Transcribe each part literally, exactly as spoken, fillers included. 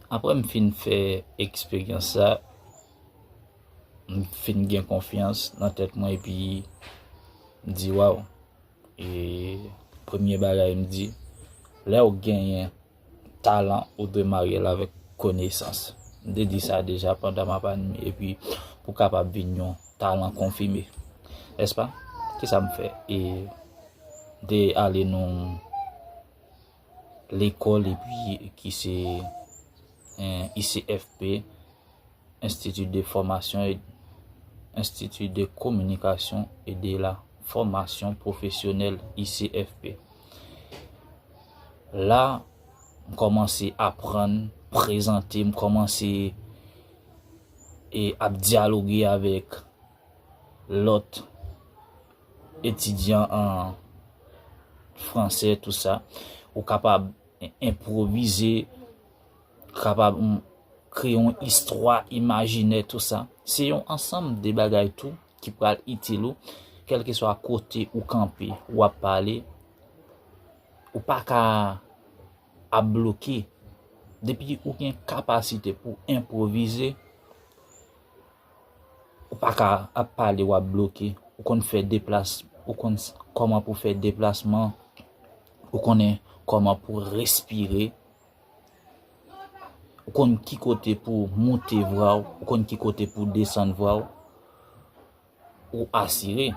Apre m fin fè eksperyans sa, m fin gen konfyans nan tèt mwen epi m di, waw. E premye bagay m di, lè w genyen talan, ou dwe marye l avèk konesans. M te di sa deja pandan m ap anime, epi pou kapab vin yon talan konfime. Nèspa? Kisa m fè? E m te ale nan lekòl epi ki se, eh, I C F P, Institut de Formation et, Institut de Communication et de la Formation Professionnelle, I C F P. La, m kòmanse aprann, prezante, m kòmanse, e, ap dyaloge avèk lòt etidyan an fransè, tou sa. Ou kapab en-, enpwovize, kapab, mm, kreye yon istwa imajinè, tou sa. Se yon ansanm de bagay tou ki pral itil ou, kèlkeswa kote ou kanpe, w ap pale, ou pa ka ap bloke. Depi ou gen kapasite pou enpwovize, ou pa ka ap pale, w ap bloke. Ou konn fè deplas-, ou konn s-, kòman pou fè deplasman, ou konnen kòman pou respire, ou konn ki kote pou moute vwa w, ou konn ki kote pou desann vwa w, ou asire.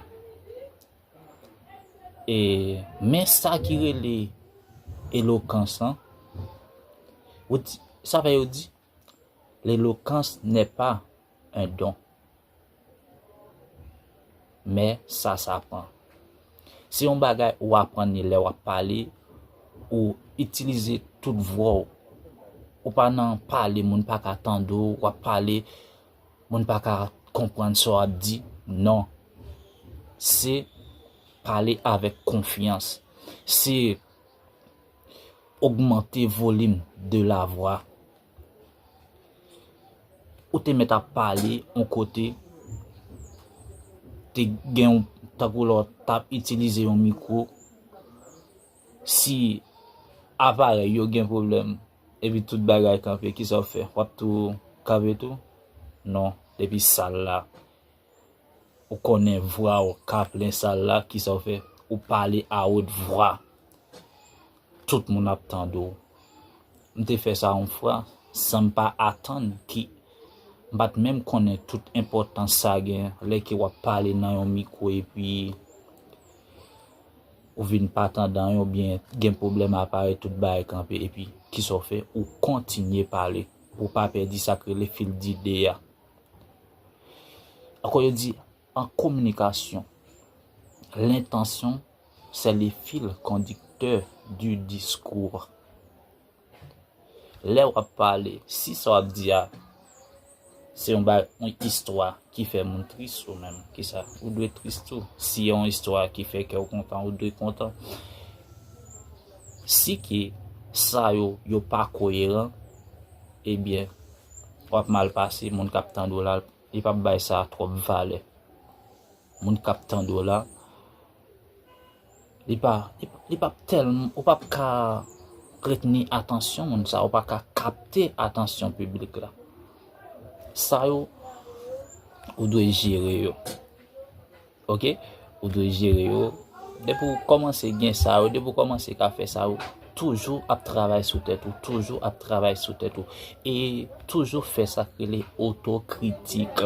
E, men sa ki rele elokans lan, ou di, sa fè yo di, l'éloquence n'est pas un don, mais ça s'apprend. Se yon bagay ou aprann li lè w ap pale, ou itilize tout vwa w. Ou pa nan pale, moun pa ka tande w, w ap pale, moun pa ka konprann sa w ap di. Non. Se pale avèk konfyans. Se ogmante volim de la vwa. Ou te mèt ap pale yon kote, te gen yon, tankou lè w t ap itilize yon mikwo, si aparèy yo gen pwoblèm, epi tout bagay kanpe, kisa w fè? W ap tou kanpe tou? Non, depi sal la, ou konnen vwa w ka plen sal la, kisa w fè? Ou pale a wot vwa. Tout moun ap tande w. M te fè sa yon fwa, san m pa atann ki, m pa t menm konnen tout enpòtans sa gen lè ke w ap pale nan yon mikwo epi ou vin pa tande anyen oubyen gen pwoblèm aparèy, tout bagay kanpe, epi kisa w fè? Ou kontinye pale pou w pa pèdi sa k rele fil dide a. Ankò yo di, en communication, l'intention, c'est le fil conducteur du discours. Lè w ap pale, si sa w ap di a, se yon ba-, yon istwa ki fè moun tris ou menm, kisa? Ou dwe tris tou. Si yon istwa ki fè kè w kontan, ou dwe kontan. Si ke sa yo, yo pa koyeran, ebyen, w ap mal pase, moun k ap tande w la, li p ap bay sa twòp valè. Moun k ap tande w la, li pa, li, li p ap tèlman, ou p ap ka retni atansyon moun sa, ou pa ka kapte atansyon piblik la. Sa yo, ou dwe jere yo. Oke? Ou dwe jere yo. Depi w kòmanse gen sa yo, depi w kòmanse ka fè sa yo, toujou ap travay sou tèt ou, toujou ap travay sou tèt ou. E toujou fè sa k rele otokritik.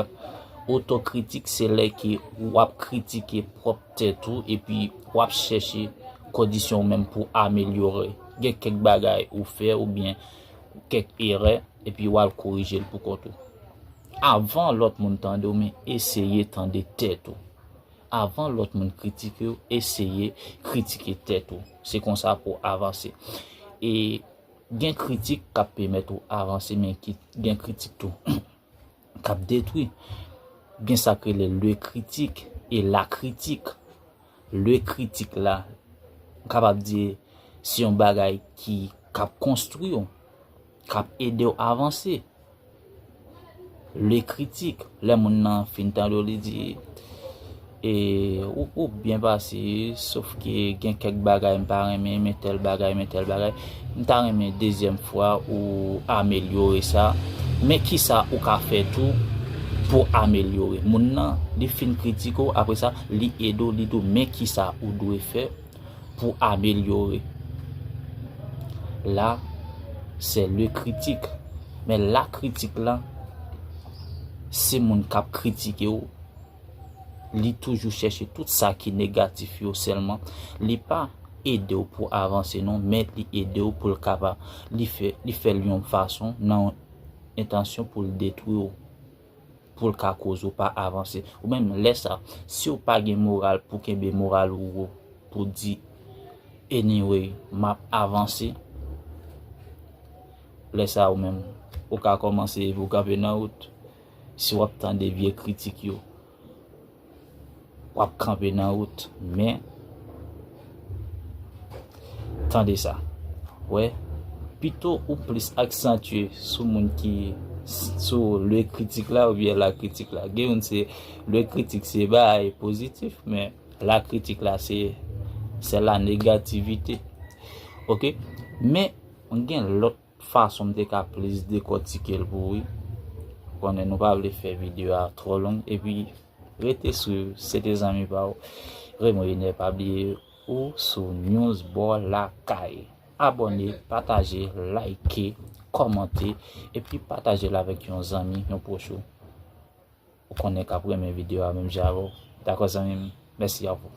Otokritik, se lè ke w ap kritike pwòp tèt ou, epi w ap chèche kondisyon ou menm pou amelyore. Gen kèk bagay ou fè oubyen kèk erè, epi w al korije l pou kont ou. Avan lòt moun tande w, men eseye tande tèt ou. Avan lòt moun kritike w, eseye kritike tèt ou. Se konsa pou w avanse. E gen kritik k ap pèmèt ou avanse, men ki, gen kritik tou k ap detwi. Gen sa k rele le critique et la critique. Le critique la, m kapab di, se yon bagay ki, k ap konstwi w, k ap ede w avanse. Le critique, lè moun nan fin tande w, li di, e ou, ou byen pase, sof ke gen kèk bagay m pa renmen, men tèl bagay, men tèl bagay. M ta renmen dezyèm fwa ou amelyore sa. Men kisa ou ka fè tou pou amelyore? Moun nan, li fin kritike w, apre sa, li ede w, li di w, men kisa ou dwe fè pou amelyore. La, se le kritik. Men la kritik la, se moun k ap kritike w, li toujou chèche tout sa ki negatif yo sèlman. Li pa ede w pou avanse non, men li ede w pou l kapab, li fè, li fè l yon fason, nan yon entansyon pou l detwi w, pou l ka koz ou pa avanse. Ou menm, lè sa, si w pa gen moral pou kenbe moral ou wo, pou di, anyway, m ap avanse, lè sa ou menm, ou ka kòmanse epi w kanpe nan wout. Si w ap tande vye kritik yo, w ap kanpe nan wout. Men, tande sa. Wè, pito ou plis aksantye sou moun ki, sou le kritik la oubyen la kritik la. Gen youn se le kritik se bagay pozitif, men la kritik la se, se la negativite. Oke? Men, gen lòt fason m te ka plis dekòtike l pou ou wi. Konnen nou pa vle fè videyo a twò long, epi rete swiv, se te zanmi pa w, Raymond Ener, pa bliye ou sou News Bò Lakay. Abòne, pataje, like, kòmante, epi pataje l avèk yon zanmi, yon pwòch ou. Ou konnen k ap renmen videyo a menm jan avè w. Dakò, zanmi m? Mèsi a vou.